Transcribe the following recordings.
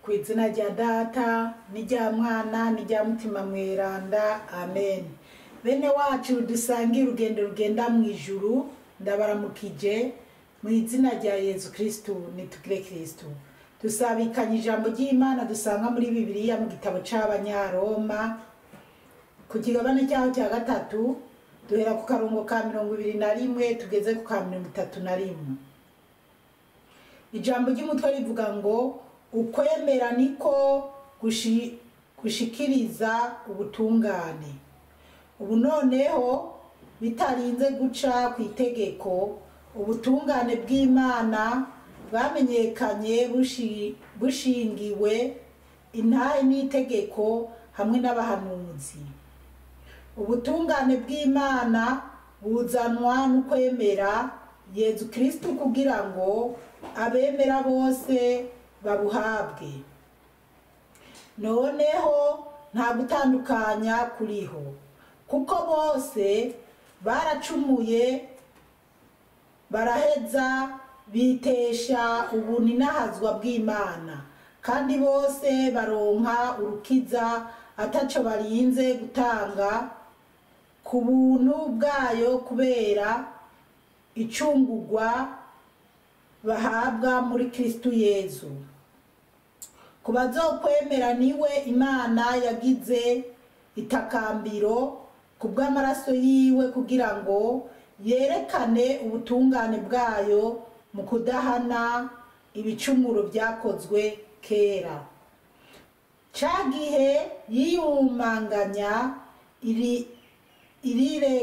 Ku izina rya Data n'irya Mwana n'irya Mutima Mweranda, amen. Bene wacu dusangiye urugendo rugenda mu ijuru, ndabaramukije mu izina rya Yezu Kristu. Nitugire Kristu. Dusabikanye ijambo ry'Imana dusanga muri Bibiliya mu gitabo c'Abanyaroma, ku kigabane cyaho cya gatatu, duhera ku karongo ka 21 tugeze ku ka 31. Ijambo ry'umutwe rivuga ngo: "Ukwemera niko gushikiriza ubutungane." Ubu noneho bitarinze guca ku itegeko, ubutungane bw'Imana bwamenyekanye bushingiwe intahe n'itegeko hamwe n'abahanuzi. Ubutungane bw'Imana buzanwa n'ukwemera Yezu Kristu kugira ngo abemera bose babuhabwe. Noneho nta gutandukanya kuriho, kuko bose baracumuye, baraheza bitesha ubuninahazwa bw'Imana, kandi bose baronka urukiza ataco barinze gutanga, ku buntu bwayo, kubera icungugwa bahabwa muri Kristu Yezu. Ku bazokwemera, niwe Imana yagize itakambiro ku bw'amaraso yiwe, kugira ngo yerekane ubutungane bwayo mu kudahana ibicumuro byakozwe kera, ca gihe yiyumanganya. Iri irire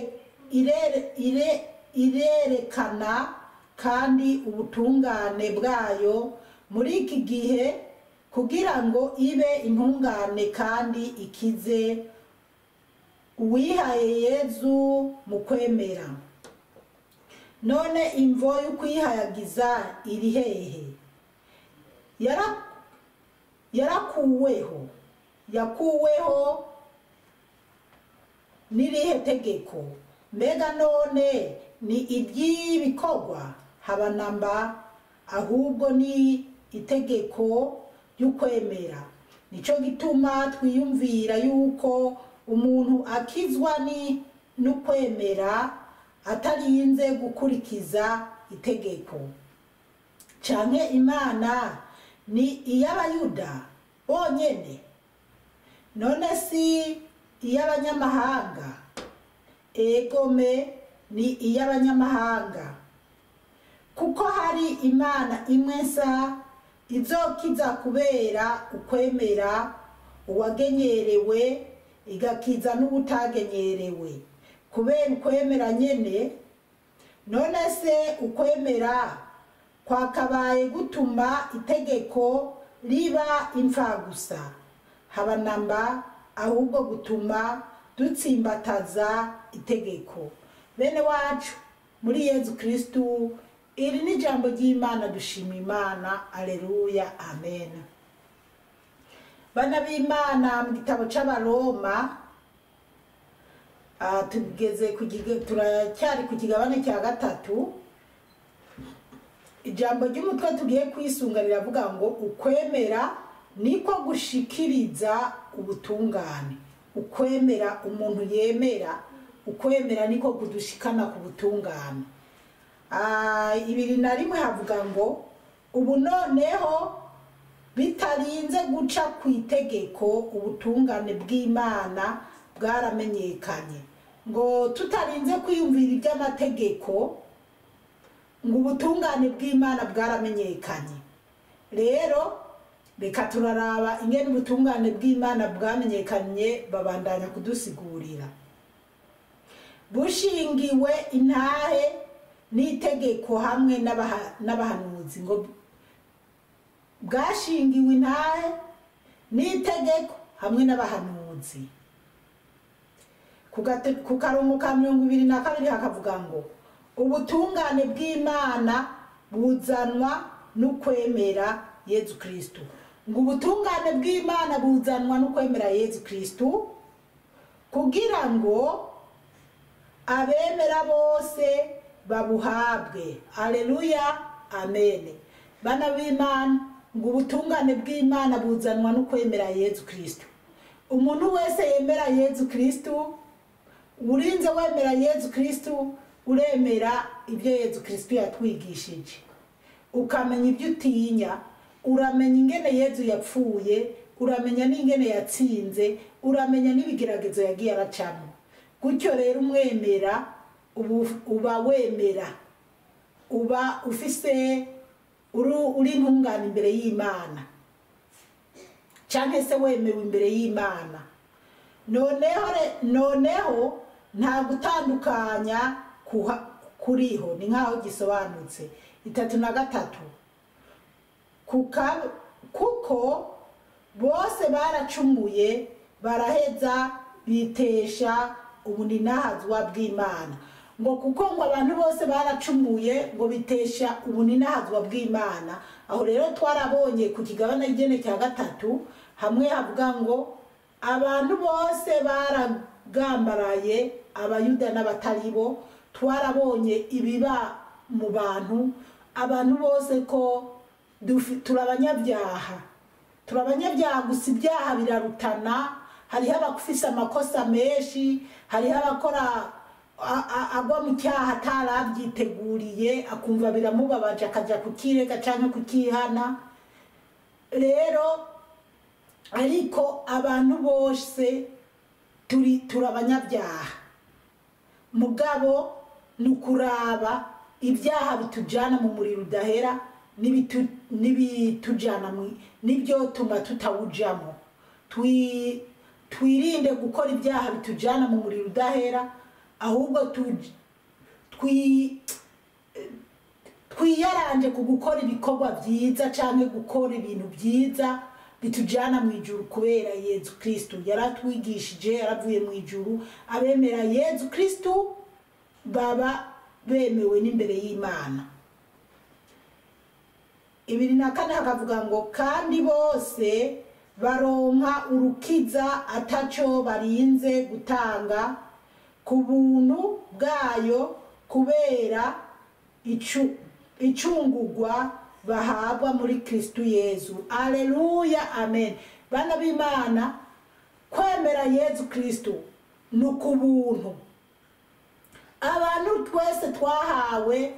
irere ire irerekana kandi ubutungane bwayo muri iki gihe, kugira ngo ibe intungane kandi ikize uwihaye Yezu mu kwemera. None imvo y'ukwihayagiza iri hehe? Yarakuweho. Yakuweho n'irihe tegeko? Mbega none ni iry'ibikorwa? Haba namba, ahubwo ni itegeko ry'ukwemera. Nico gituma twiyumvira yuko umuntu akizwa ni n'ukwemera, atarinze gukurikiza itegeko. Canke Imana ni iy'Abayuda bonyene? None si iy'abanyamahanga? Egome, ni iy'abanyamahanga, kuko hari Imana imwe nsa izokiza kubera ukwemera uwagenyerewe, igakiza n'uwutagenyerewe kubera ukwemera nyene. None se ukwemera kwakabaye gutuma itegeko riba imfagusa? Haba namba, ahubwo gutuma dutsimbataza itegeko. Bene wacu muri Yezu Kristu, iri ni ijambo ry'Imana. Dushima Imana. Aleluya, amen. Bana b'Imana, mu gitabo c'Abaroma, tugeze turacyari ku kigabane cya gatatu. Ijambo ry'umutwe tugiye kwisunga riravuga ngo: "Ukwemera niko gushikiriza ubutungane." Ukwemera, umuntu yemera, ukwemera niko kudushikana ku butungane. 21 havuga ngo: "Ubu noneho bitarinze guca ku itegeko, ubutungane bw'Imana bwaramenyekanye." Ngo tutarinze kwiyumvira iby'amategeko, ngo ubutungane bw'Imana bwaramenyekanye. Rero reka turaraba ingene ubutungane bw'Imana bwamenyekanye. Babandanya kudusigurira: bushingiwe intahe n'itegeko hamwe n'abahanuzi. Ngo bwashingiwe intahe n'itegeko hamwe n'abahanuzi. Ku karongo ka 22 hakavuga ngo: "Ubutungane bw'Imana buzanwa n'ukwemera Yezu Kristu." Ngo ubutungane bw'Imana buzanwa n'ukwemera Yezu Kristu, kugira ngo abemera bose babuhabwe. Aleluya, amen. Bana b'Imana. Ngo ubutungane bw'Imana buzanwa no kwemera Yezu Kristo. Umuntu wese yemera Yezu Kristo, urinze wemera Yezu Kristo, uremera ibyo Yezu Kristo yatwigishije, ukamenya ibyo utinya, uramenya ingene Yezu yapfuye, uramenya n'ingene yatsinze, uramenya n'ibigeragezo yagiye aracamo. Gutyo rero umwemera uba wemera, uba ufise uri intungane imbere y'Imana, canke se wemewe imbere y'Imana. Noneho nta gutandukanya kuriho, ni nkaho gisobanutse. 33, kuko bose baracumuye baraheza bitesha ubuninahazwa bw'Imana. Ngo kuko ngo abantu bose baracumuye ngo bitesha ubuninahazwa bw'Imana. Aho rero twarabonye ku kigabane igene cya 3 hamwe havuga ngo abantu bose baragambaraye, Abayuda n'abatari bo. Twarabonye ibiba mu bantu, abantu bose ko turabanyabyaha, turabanyabyaha gusa ibyaha birarutana. Hariho abafise amakosa menshi, hariho abakora agwa mu cyaha atarabyiteguriye, akumva biramubabaje akaja kukirega canke kukihana. Rero ariko abantu bose turabanyabyaha, mugabo nukuraba ibyaha bitujana mu muriro udahera n'ibitujana nibyo tuma tutawujamo. Twirinde gukora ibyaha bitujana mu muriro udahera, ahubwo twiyaranje ku gukora ibikorwa byiza canke gukora ibintu byiza bitujana mu ijuru, kubera Yezu Kristo yaratwigishije, yaravuye mu ijuru. Abemera Yezu Kristo baba bemewe n'imbere y'Imana. 24 hakavuga ngo kandi bose baronka urukiza ataco barinze gutanga ku buntu bwayo, kubera icungugwa bahabwa muri Kristo Yezu. Alleluya, amen. Bana b'Imana, kwemera Yezu Kristo ni ku buntu. Abantu twese twahawe,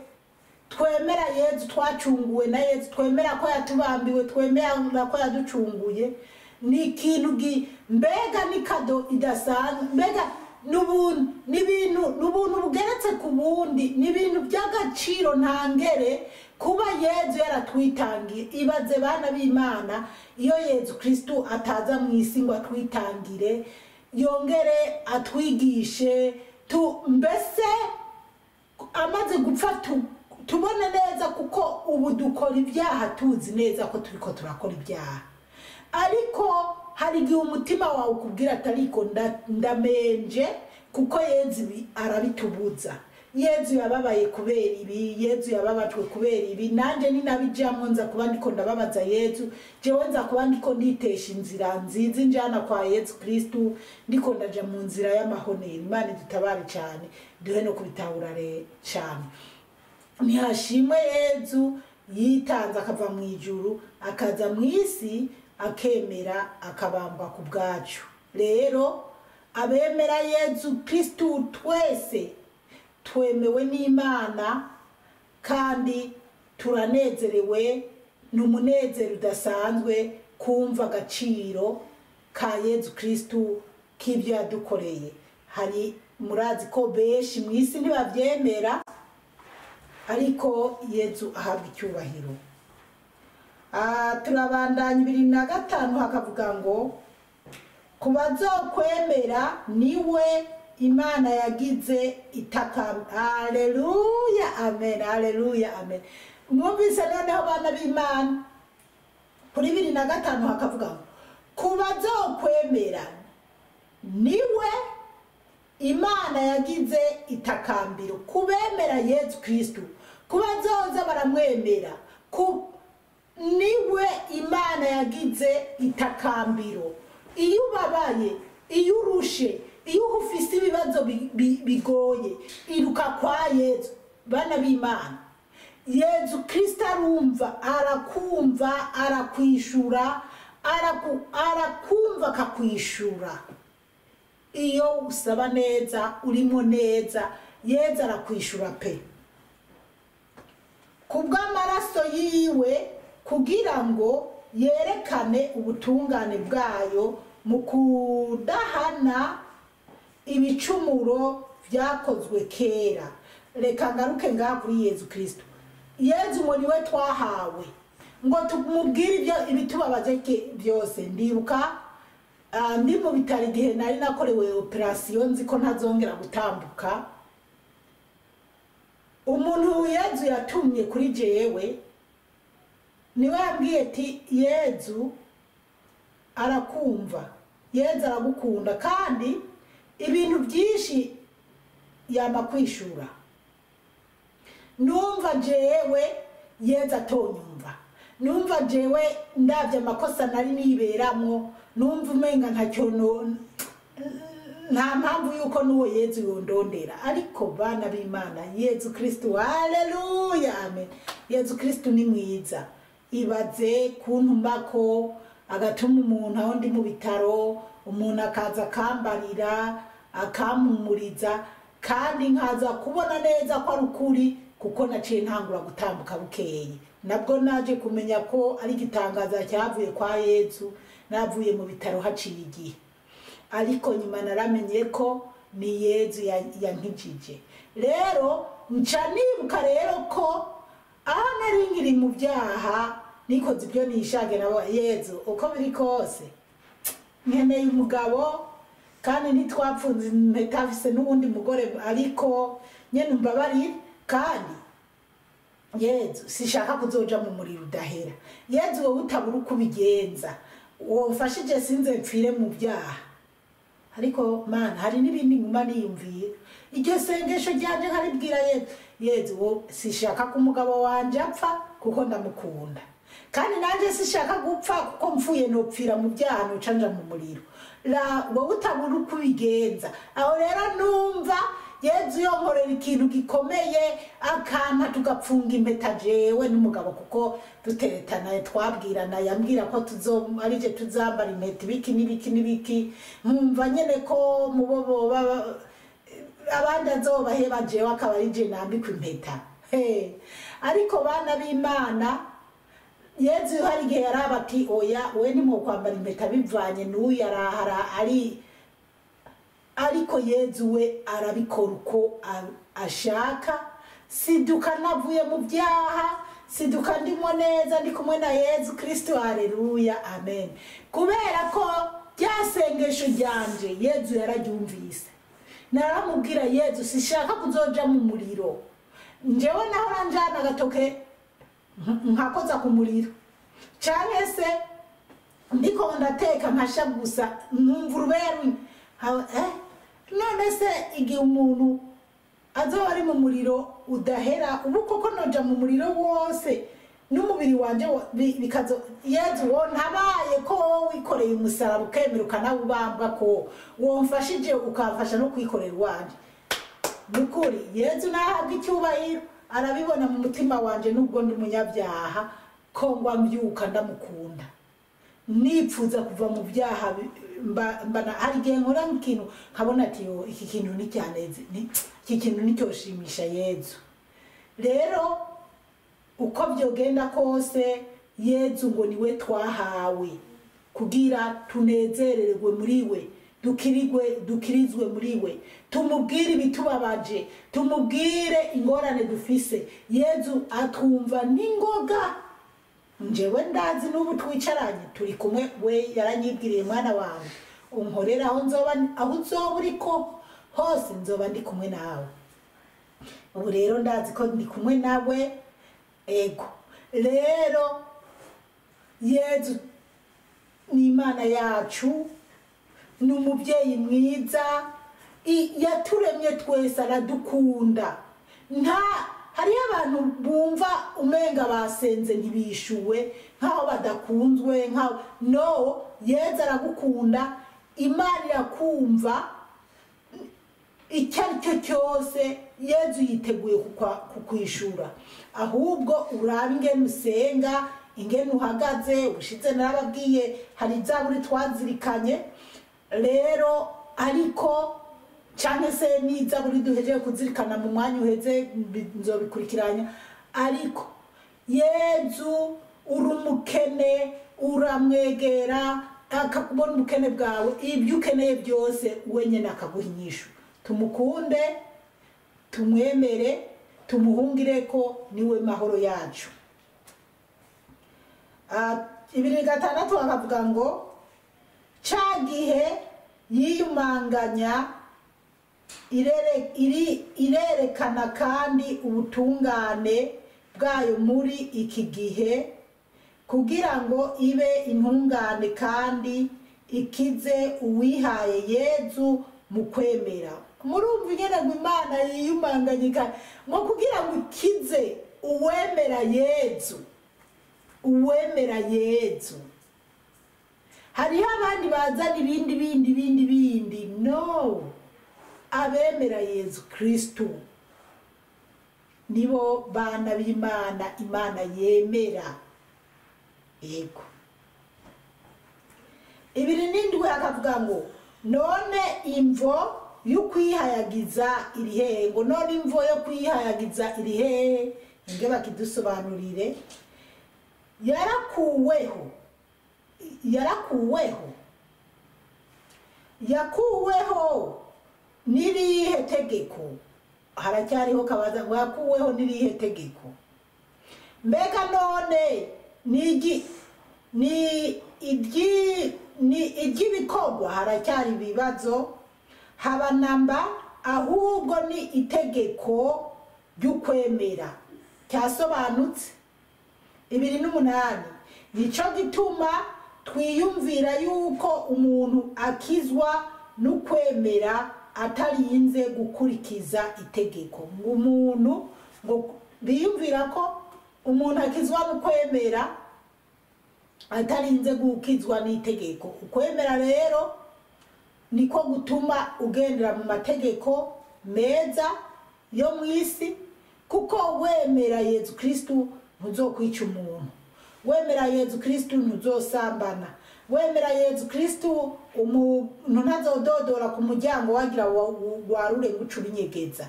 twemera Yezu, twacunguwe na Yezu, twemera ko yatubambiwe, twemera ko yaducunguye, ni ikintu mbega ni kado idasanzwe, mbega n'ubuntu, n'ibintu, n'ubuntu bugeretse ku bundi, n'ibintu by'agaciro ntangere kuba Yezu yaratwitangiye. Ibaze bana b'Imana, iyo Yezu Kristo ataza mu isi ngo atwitangire, yongere atwigishe, mbese amaze gupfa tubone neza, kuko ubu dukora ibyaha tuzi neza ko turiko turakora ibyaha, ariko hari igihe umutima wawe ukubwira ati ariko ndamenje, kuko Yezu ibi arabitubuza. Yezu yababaye kubera ibi, Yezu yababajwe kubera ibi, nanje ninabijamwo nza kuba ndiko ndababaza Yezu, jewe nza kuba ndiko nditesha inzira nziza injana kwa Yezu Kristo, ndiko ndaja mu nzira y'amahonero. Imana idutabare cyane, duhe no kubitahura cyane. Nihashimwe Yezu yitanze akava mu ijuru akaza mu isi, akemera akabambwa ku bwacu. Rero abemera Yezu Kristo twese twemewe n'Imana kandi turanezerewe, n'umunezero udasanzwe kumva agaciro ka Yezu Kristo k'ibyo yadukoreye. Hari murazi ko benshi mu isi ntibavyemera, ariko Yezu ahabwa icyubahiro. Turabandanya 25 hakavuga ngo ku bazokwemera niwe Imana yagize itaka. Haleluya, amen, haleluya, amen. Mwumvise noneho bana b'Imana, kuri 25 hakavuga ngo ku bazokwemera niwe Imana yagize itakambiro. Kubemera Yezu Kristo, kubazoza baramwemera, niwe Imana yagize itakambiro. Iyo ubabaye, iyo urushe, iyo ufise ibibazo bigoye, iruka kwa Yezu. Bana b'Imana, Yezu Kristo arumva, arakumva, arakwishura, arakumva akakwishura. Iyo usaba neza, urimo neza, Yezu arakwishura pe. Kubw'amaraso yiwe, kugira ngo yerekane ubutungane bwayo mu kudahana ibicumuro byakozwe kera. Reka ngaruke ngaha kuri Yezu Kristo. Yezu ngo niwe twahawe ngo tumubwire ibyo ibitubabaje byose. Ndibuka ndi mu bitaro igihe nari nakorewe operasiyo, nzi ko ntazongera gutambuka. Umuntu Yezu yatumye kuri jewe niwe yambwiye ati Yezu arakumva, Yezu aragukunda, kandi ibintu byinshi yama kwishura. Numva jewe Yezu atonyumva, numva jewe ndabye amakosa nari niberamwo, numva umenga ntacyo, nta mpamvu yuko n'uwo Yezu yondondera. Ariko bana b'Imana, Yezu Kristo, haleluya, amen. Yezu Kristo ni mwiza. Ibaze kuntumako agatuma umuntu aho ndi mu bitaro, umuntu akaza akambarira, akampumuriza, kandi nkaza kubona neza ko ari ukuri, kuko naciye ntangura gutambuka bukeye. Nabwo naje kumenya ko ari igitangaza cyavuye kwa Yezu, navuye mu bitaro haciye igihe. Ariko nyuma naramenye ko ni Yezu yankijije. Rero nca nibuka rero ko aho nari nkiri mu byaha, nikoze ibyo nishage, nabo Yezu uko biri kose nkeneye umugabo, kandi ntitwapfunze impeta, afise n'uwundi mugore, ariko nyene umbabarire, kandi Yezu sishaka kuzoja mu muriro udahera. Yezu wowe utabura uko ubigenza, womfashije sinze mpfire mu byaha. Ariko Mana, hari n'ibindi nguma niyumviye, iryo sengesho ryanje nkaribwira Yezu, Yezu wo sishaka ko umugabo wanje apfa kuko ndamukunda, kandi nanje sishaka gupfa kuko mpfuye nopfira mu byaha, noca nja mu muriro. La wowe utabura uko ubigenza. Aho rero numva Yezu yonkorera ikintu gikomeye, akampa tugapfunga impeta jewe n'umugabo, kuko duteretana twabwirana, yambwira ko arije tuzambara impeta ibiki n'ibiki n'ibiki. Nkumva nyene ko mubo boba abandi azobaheba, jewe akaba arije nambikwa impeta. Ariko bana b'Imana, Yezu hari igihe yaraba ati oya, we ntimwokwambara impeta bivanye n'uyu arahara ari. Ariko Yezu we arabikora uko ashaka. Siduka navuye mu byaha, siduka ndimo neza, ndi kumwe na Yezu Kristo, haleluya, amen. Kubera ko rya sengesho ryanje Yezu yararyumvise, naramubwira Yezu sishaka kuzoja mu muriro, njewe nahora njana agatoke nkakoza ku muriro, canke se ndiko ndateka nkasha gusa nkumva uruberu. None se igihe umuntu azoba ari mu muriro udahera, ubu koko noja mu muriro wose n'umubiri wanje bikazo. Yezu wo ntabaye ko wowe wikoreye umusaraba ukemera ukanawubambwa, ko womfashije ukamfasha no kwikorera uwanje. Nukuri Yezu nahabwa icyubahiro, arabibona mu mutima wanje nubwo ndi umunyabyaha, ko ngwa mbyuka ndamukunda, nipfuza kuva mu byaha. Mbana hari igihe nkora ikintu nkabona ati yo iki kintu ni cyaneze, iki kintu nicyoshimisha Yezu. Rero uko byogenda kose, Yezu ngo niwe twahawe kugira tunezererwe muri we, dukirizwe muri we, tumubwire ibitubabaje, tumubwire ingorane dufise. Yezu atwumva n'ingoga. Njewe ndazi n'ubu twicaranye turi kumwe, we yaranyibwiriye mwana wawe unkorera aho nzoba, aho uzoba uriko hose nzoba ndi kumwe nawe. Ubu rero ndazi ko ndi kumwe nawe. Ego rero Yezu ni Imana yacu, ni umubyeyi mwiza, yaturemye twese aradukunda. Nta hariyo abantu bumva umenga basenze ntibishuwe, nkaho badakunzwe, nkaho no. Yezu aragukunda, Imana irakumva. Icyo ari cyo cyose Yezu yiteguye kukwishura. Ahubwo urabe ingene usenga, ingene uhagaze. Ubushize narababwiye hari izaburi twazirikanye rero, ariko cyangwa se n'izaburi duhejeje kuzirikana mu mwanya uheze, nzobikurikiranya. Ariko Yezu uri umukene, uramwegera akakubona ubukene bwawe, ibyo ukeneye byose wenyine akaguha inyishu. Tumukunde, tumwemere, tumuhungire ko niwe mahoro yacu. 26 bakavuga ngo ca gihe yiyumanganya irerekana kandi ubutungane bwayo muri iki gihe, kugira ngo ibe intungane kandi ikize uwihaye Yezu mu kwemera. Murumva ingene ngo Imana yiyumanganye ngo kugira ngo ikize uwemera Yezu, uwemera Yezu. Hariho abandi bazana ibindi bindi bindi bindi, no, abemera Yezu Kristu nibo bana b'Imana, Imana yemera. Yego. 27 akavuga ngo none imvo y'ukwihayagiza iri hehe? Ngo none imvo yo kwihayagiza iri hehe? Nge bakidusobanurire. Yarakuweho, yarakuweho, yakuweho n'irihe tegeko? Haracyariho kabaza ngo yakuweho n'irihe tegeko? Mbega none ni iry'ibikorwa? Haracyari ibibazo haba namba, ahubwo ni itegeko ry'ukwemera cyasobanutse. 28 nico gituma twiyumvira yuko umuntu akizwa n'ukwemera atarinze gukurikiza itegeko. Ngo umuntu ngo biyumvira ko umuntu akizwa n'ukwemera atarinze gukizwa n'itegeko. Ukwemera rero niko gutuma ugendera mu mategeko meza yo mu isi, kuko wemera Yezu Kristu ntuzokwica umuntu, wemera Yezu Kristu ntuzosambana, wemera Yezu Kristu umuntu ntazododora ku muryango wagira warure nguca ubinyegeza.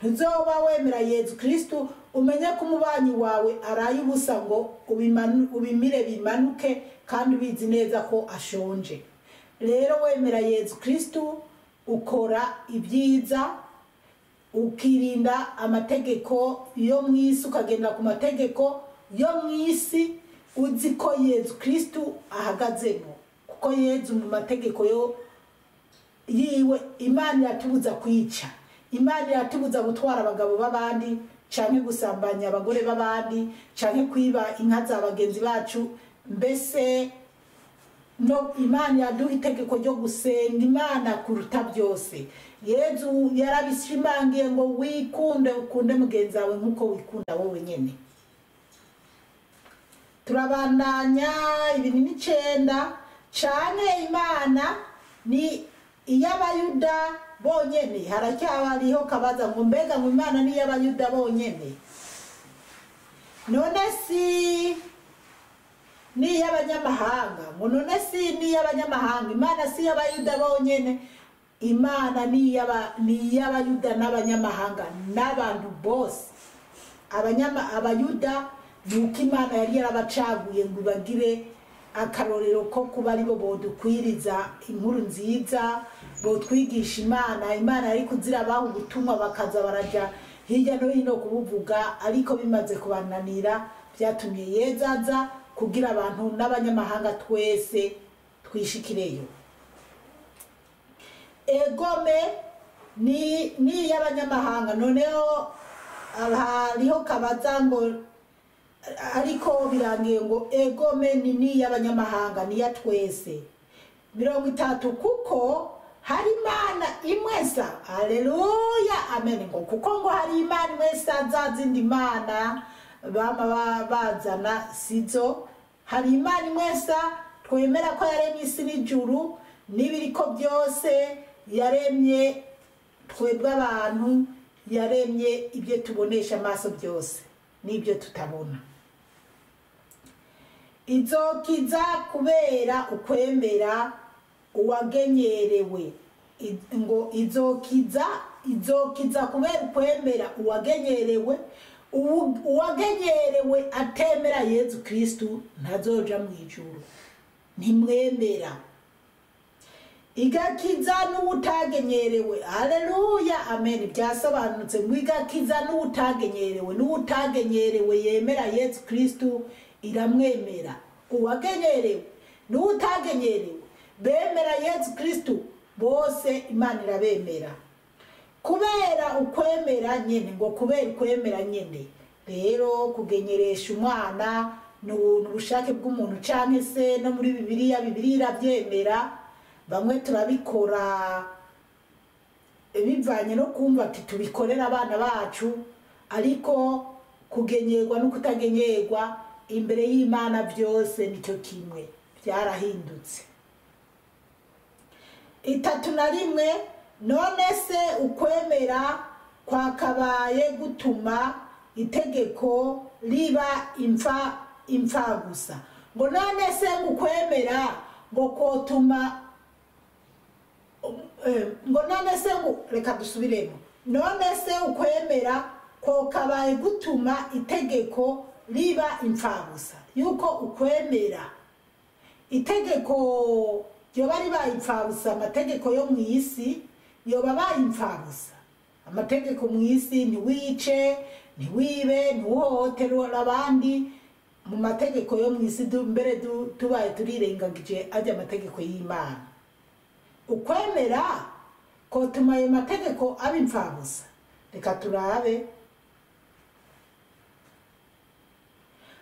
Ntuzoba wemera Yezu Kristu umenye ko umubanyi wawe araye ubusa ngo ubimire bimanuke kandi ubizi neza ko ashonje. Rero wemera Yezu Kristu ukora ibyiza, ukirinda amategeko yo mu isi, ukagenda ku mategeko yo mu isi uzi ko Yezu Kristu ahagazemo, kuko Yezu mu mategeko yo yiwe Imana iratubuza kwica, Imana iratubuza gutwara abagabo b'abandi canke gusambanya abagore b'abandi canke kwiba inka za bagenzi bacu. Mbese no Imana yaduha itegeko ryo gusenga Imana kuruta byose. Yezu yarabishimangiye ngo wikunde, ukunde mugenzi wawe nkuko wikunda wowe nyene. Turabandanya 29 cane Imana ni iy'Abayuda bonyene. Haracyabariho kabaza ngo mbega ngo Imana ni iy'Abayuda bonyene? None si ni iy'abanyamahanga? Ngo none si ni iy'abanyamahanga? Imana si iy'Abayuda bonyene, Imana ni iy'Abayuda n'abanyamahanga n'abantu bose. Abayuda nuko Imana yari yarabacaguye ngo ibagire akarorero ko kuba aribo bodukwiriza inkuru nziza, botwigisha Imana. Imana yari kuzira abaha ubutumwa bakaza baraja hirya no hino kubuvuga, ariko bimaze kubananira byatumye Yezu aza kugira abantu n'abanyamahanga twese twishikireyo. Egome ni iy'abanyamahanga. Noneho hariho kabaza ngo ariko birangiye ngo egome ni iy'abanyamahanga, ni iya twese. 30 kuko hari Imana imwe sa. Haleluya, amen. Ngo kuko ngo hari Imana imwe sa, za zindi mana bama bazana sizo. Hari Imana imwe sa twemera ko yaremye isi n'ijuru n'ibiriko byose, yaremye Twebwe abantu yaremye ibyo tubonesha amaso byose n'ibyo tutabona. Izokiza kubera ukwemera uwagenyerewe. Ngo izokiza kubera ukwemera uwagenyerewe. Uwagenyerewe atemera Yezu Kristu ntazoja mu ijuru, ntimwemera. Igakiza n'uwutagenyerewe. Haleluya, amen. Byasobanutse ngo igakiza n'uwutagenyerewe. N'uwutagenyerewe yemera Yezu Kristu iramwemera. Uwagenyerewe n'uwutagenyerewe bemera Yezu Kristu bose Imana irabemera kubera ukwemera nyene. Ngo kubera ukwemera nyene. Rero kugenyeresha umwana ni ubushake bw'umuntu, canke se no muri Bibiliya, Bibiliya iravyemera. Bamwe turabikora bivanye no kumva ati tubikorera abana bacu, ariko kugenyerwa no kutagenyerwa imbere y'Imana byose nicyo kimwe, byarahindutse. 31. None se ukwemera kwakabaye gutuma itegeko riba imfa gusa? Ngo none se ukwemera ngo kotuma, ngo none se ngo, reka dusubiremo. None se ukwemera kokabaye gutuma itegeko riba imfabusa? Yuko ukwemera itegeko ryoba ribaye imfabusa, amategeko yo mu isi yoba abaye imfabusa. Amategeko mu isi: ntiwice, ntiwibe, ntiwuhohotere abandi. Mu mategeko yo mu isi mbere tubaye turirengagije ajya amategeko y'Imana. Ukwemera kotuma ayo mategeko aba imfabusa? Reka turabe.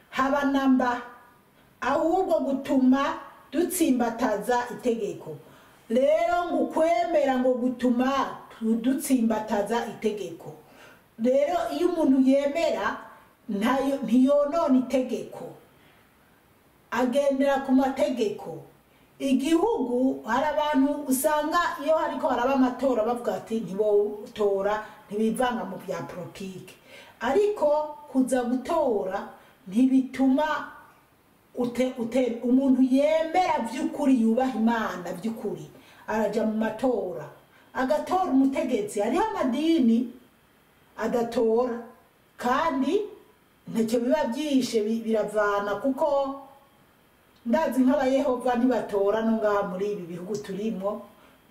Haba namba, ahubwo gutuma dutsimbataza itegeko. Rero ngo ukwemera ngo gutuma dutsimbataza itegeko. Rero iyo umuntu yemera ntiyonona itegeko, agendera ku mategeko. Igihugu hari abantu usanga iyo hariko haraba amatora bavuga ati ntibotora, ntibivanga mu bya politike, ariko kuza gutora ntibituma umuntu yemera by'ukuri, yubaha Imana by'ukuri, araja mu matora agatora umutegetsi. Hariho amadini adatora kandi ntacyo biba byishe, biravana, kuko ndazi nk'abayehova ntibatora no ngaha muri ibi bihugu turimo.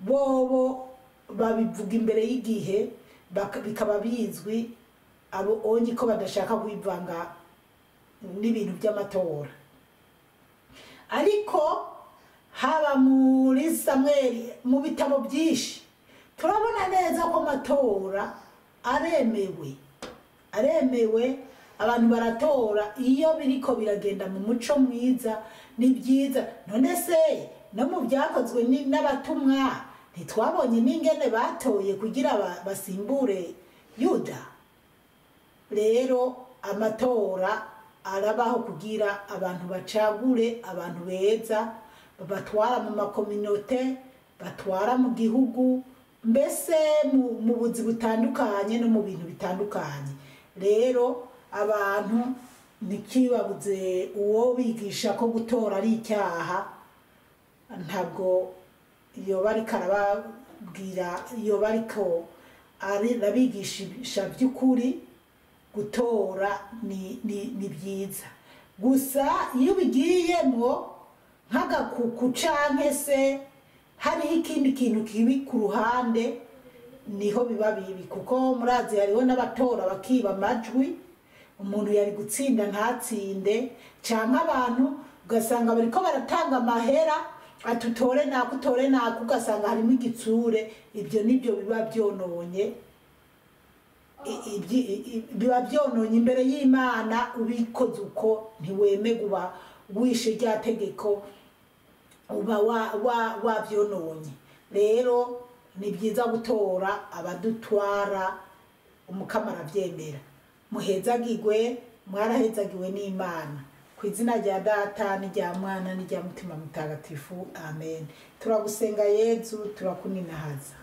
Bobo babivuga imbere y'igihe, bikaba bizwi abo onye ko badashaka kwivanga n'ibintu by'amatora. Ariko haba muri Samweli, mu bitabo byinshi, turabona neza ko amatora aremewe, abantu baratora iyo biriko biragenda mu muco mwiza, ni byiza. None se no mu byakozwe n'abatumwa ntitwabonye n'ingene batoye kugira basimbure Yuda? Rero amatora arabaho kugira abantu bacagure abantu beza babatwara mu makominote, batwara mu gihugu, mbese mu buzi butandukanye no mu bintu bitandukanye. Rero abantu ntikibabuze uwo bigisha ko gutora ari icyaha, ntabwo yoba ariko arababwira, yoba ariko arabigisha by'ukuri. Gutora ni byiza, gusa iyo ubigiyemo nk'agakuku canke se hariho ikindi kintu kibi ku ruhande, niho biba bibi. Kuko murazi hariho n'abatora bakiba amajwi, umuntu yari gutsinda ntatsinde, canke abantu ugasanga bariko baratanga amahera ati utore naka, utore naka, ugasanga harimo igitsure. Ibyo nibyo biba byononye, biba byononye imbere y'Imana. Ubikoze uko ntiwemegwa, uba wishe rya tegeko, uba wabyononye. Rero ni byiza gutora abadutwara, Umukama arabyemera. Muhezagirwe, mwarahezagiwe n'Imana. Ku izina rya Data n'irya Mwana n'irya Mutima Mutagatifu, amen. Turagusenga Yezu, turakuninahaza.